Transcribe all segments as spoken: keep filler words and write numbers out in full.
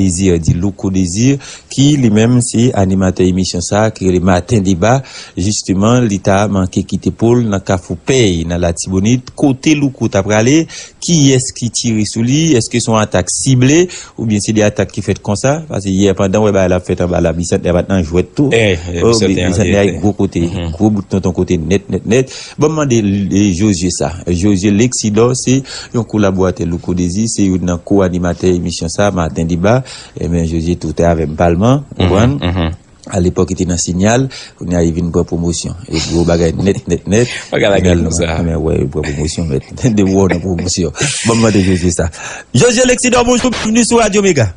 Désir, di Louko Désir, ki li menm se animatè emisyon sa a, ki rele Maten Deba. Jisteman, li ta manke kite po l nan Kafou Pèy, nan Latibonit, kote Louko ta prale, kiyès ki tire sou li, èske se yon atak sible, oubyen se de atak ki fèt konsa? Paske yè pandan w wè bagay la ap fèt anba la, Bisantnè pa t nan jwèt tou. Eh, eh, Oh, Bisantnè Bi- Bisantnè ay gwo kote, gwo bout tonton kote nèt, nèt, nèt. Bon, m mande eh, Josué sa. Josué Lexidor, se yon kolaboratè Louko Désir, se youn nan ko-animatè emisyon sa, Maten Deba. Ebyen, Josué tou te avè m palman, ou konprann? Alepòk, li te nan Sinyal, kounye a, li vin pran pwomosyon. E gwo bagay nèt, nèt, nèt. Bagay la gen Finalman, konsa. Ebyen, wè, li pran pwomosyon, mèt. De wè w nan pwomosyon. Bon, m mande Josué sa. Josué Lexidor, bonjou, byenveni sou Radio Mega.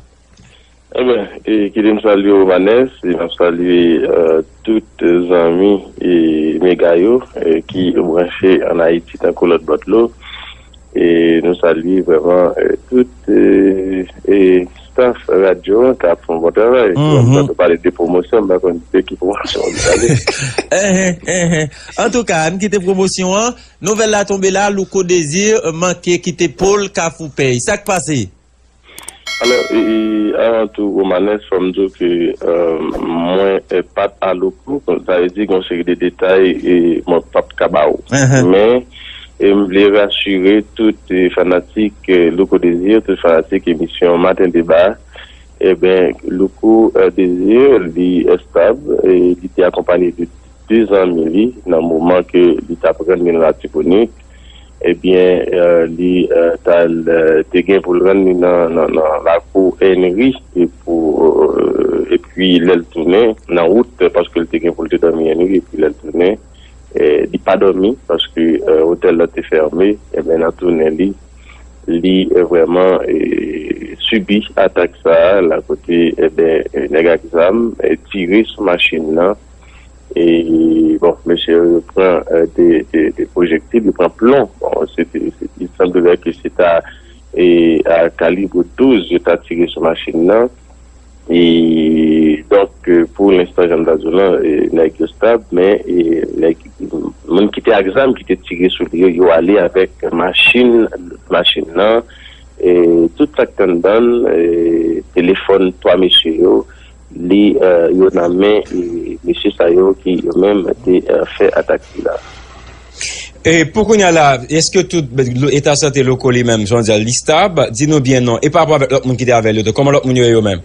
Ebyen, e, kite m salye Romanes, e m ap salye eh, tout zanmi e Mega yo eh, ki branche ann Ayiti tankou lòt bò dlo. E nou salye vrèman eh, tout eh, eh, staff radyo an k ap fè yon bon travay. Ou pale de pwomosyon, m pa konn de ki pwomosyon ou pale. Enhen, enhen. Antouka, ann kite pwomosyon an. Nouvèl la tonbe la, Louko Désir manke kite po l Kafou Pèy. Sa k pase? Alò, e, e, avan tou, Romanes, fò m di w ke eh, mwen eh, pa t a Louko, sa vle di gen yon seri de detay e mwen p ap ka ba w. Men, e m vle rasire tout eh, fanatik eh, Louko Désir, tout fanatik emisyon Maten Deba. Ebyen, Louko eh, Désir, li estab, e li te akonpaye de de zanmi li nan moman ke li t ap rann li nan Latibonit. Ebyen, eh, li eh, t al eh, te gen pou l rann li nan, nan, nan lakou Henry e pou eh, epi lè l tounen nan wout paske l te gen pou l te dòmi Henry epi lè l tounen eh, li pa dòmi paske eh, otèl la te fèmen. Ebyen, nan tounen li, li eh, vrèman eh, sibi atak sa a la kote ebyen eh, nèg ak zam eh, tire sou machin nan. E bon, mesye yo pran eh, de, de, de pwojektil, yo pran plon. Bon, se te, se, il semblerait que se ta e a kalib douz yo ta tire sou machin nan. E donk, eh, pou lenstan, jan m ta di w lan, eh, nèg yo stab, men eh, nèg, moun ki te ak zam ki te tire sou li yo, yo ale avèk machin, machin nan, e tout sa k te anndan l, eh, telefòn twa mesye yo, li eh, yo nan men eh, mesye sa yo ki yo menm te eh, fè atak sila. E pou kounye a la, èske tout lo- eta sante Louko li menm, jan w di a, li stab? Di nou byen non. E pa rapò avèk lòt moun ki te avè l yo tou, kòman lòt moun yo ye yo menm?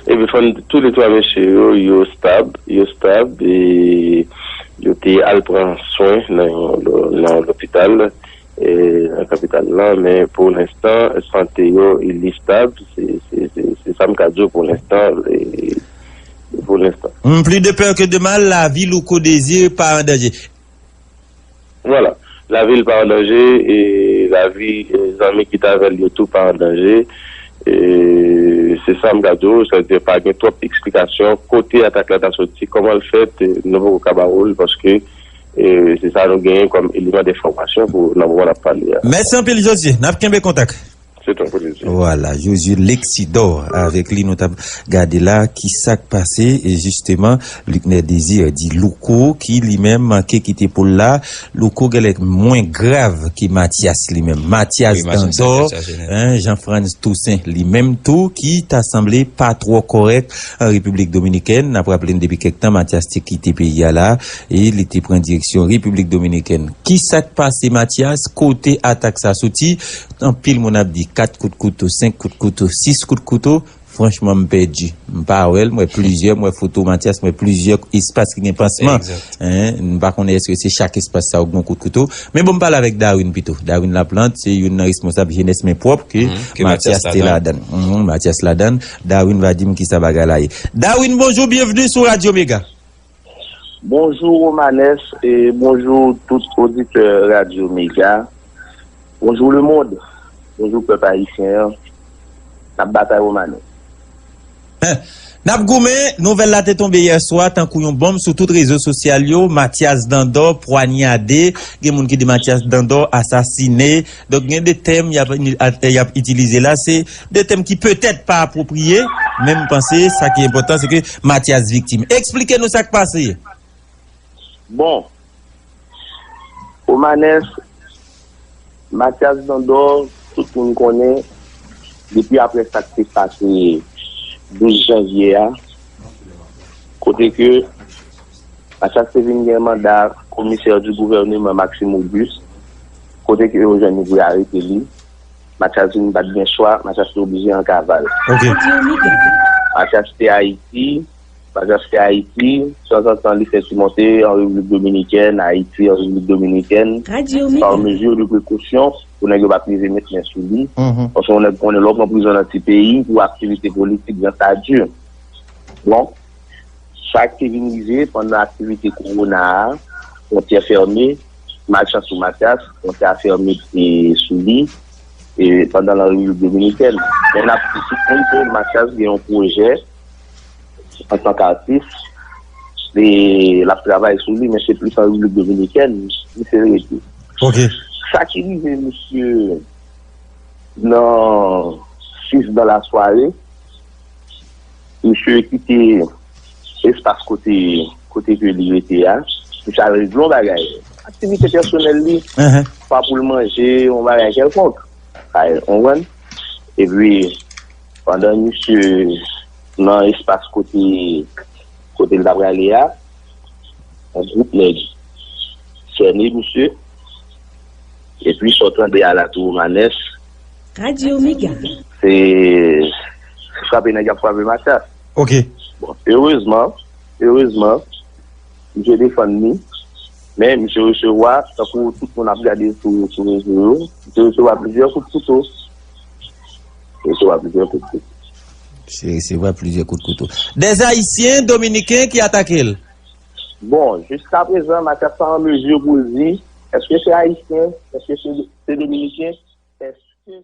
Epi fò n di tou le twa mesye yo, yo stab, yo stab, e yo te al pran swen nan yon lo- nan yon lopital e nan kapital lan, men pou lenstan, sante yo, li stab, se, se, se, se sa m ka di w pou lenstan, e, pou lenstan. Plis de pè ke de mal, lavi Louko Désir pa an danje. Vwala. Lavi l pa an danje, e lavi e, zanmi ki t avè l yo tou pa an danje. E, se sa m ka di w, sa vle di pa gen twòp eksplikasyon kote atak la ta soti, kòman l fèt, e, nou poko ka ba w l, paske e, se sa nou genyen kòm eleman denfòmasyon pou nan moman n ap pale a. Mèsi anpil, Josué. N ap kenbe kontak. Se yon plezi. Vwala, Josué Lexidor avèk li, nou t ap gade la ki sa k pase, e jisteman, Lucner Désir di Louko ki li menm manke kite po l la. Louko genlè mwen grav ke Mathias li menm. Mathias Dandor, Jean Frantz Toussaint li menm tou, ki ta sanble pa twò kòrèk an Repiblik Dominikèn. N ap raple n depi kèk tan, Mathias te kite peyi a la, e li te pran direksyon Repiblik Dominikèn. Ki sa k pase Mathias? Kote atak sa soti? Anpil moun ap di kat kout kouto, senk kout kouto, sis kout kouto. Franchman, m pèdi. M pa wè l, m wè plizyè, m wè foto Mathias, m wè plizyè espas ki gen pansman. Hein, m pa konnen èske se chak espas sa yo gen yon kout kouto. Men bon, m pale avèk Darwin pito. Darwin Laplante, se youn nan responsab Jenès Men Pwòp ke Mathias te ladan. Mathias ladan. Darwin va di m kisa bagay la ye. Darwin, bonjou, byenveni sou Radio Mega. Bonjou Romanes e bonjou tout oditè Radio Mega. Bonjou lemonn. Bonjou pèp ayisyen an. N ap batay Romanes. N ap goumen, nouvèl la te tonbe yè swa tankou yon bonm sou tout rezo sosyal yo, Mathias Dandor pwanyade, gen moun ki di Mathias Dandor asasine. Donk gen de tèm y ap, y ap itilize la, se de tèm ki petèt pa apwopriye, men m panse sa ki enpòtan se ke Mathias viktim. Eksplike nou sa k pase. Bon, Romanes, Mathias Dandor, tout moun konnen, depi apre sa k te pase douz janvye a, kote ke Mathias te vin gen manda komisè di gouvèneman Maxime Auguste, kote ke yo jwenn li pou yo arete li. Mathias vin pa t gen chwa, Mathias te oblije an kaval. Ok. Mathias te Ayiti, Mathias te Ayiti, tanzantan li fè ti monte an Repiblik Dominikèn, Ayiti, an Repiblik Dominikèn, Radio pa Mega. mezi de prekosyon, pou nèg yo pa t rive met men sou li. Mhm. Paske yon nèg konnen lè w pran prizon nan ti peyi pou aktivite politik, jan sa di. Bon, sa ki te vin rive pandan aktivite kowona a, fwontyè fèmen, malchans pou Mathias, fwontyè a fèmen e, sou li e, pandan nan Repiblik Dominikèn. Men n ap di tout moun ke Mathias gen yon pwojè antank atis e l ap travay sou li, men se plis an Repiblik Dominikèn misye rete. Ok. Sa ki rive misye nan sis dan lasware, misye kite espas kote kote ke li rete a, misye al regle yon bagay. Aktivite pèsonèl li, Ahan. pa pou l manje, yon bagay kèlkonk. Sa, w konprann? Epi, pandan misye nan espas kote kote l t ap prale a, yon gwoup nèg sène misye. Epi sa w tande a la tou Romanes, Radio Mega. se se frape nèg y ap frape Mathias. Ok. Bon, erezman, erezman, misye defann li. Men misye resevwa, tankou tout moun ap gade sou sou rezo yo, misye resevwa plizyè kout kouto. Misye resevwa plizyè kout kouto. Se resevwa plizyè kout kouto. Des Ayisyen dominiken ki atake l. Bon, jiskaprezan, Mathias pa an mezi pou l di èske se Ayisyen, èske se se Dominiken, èske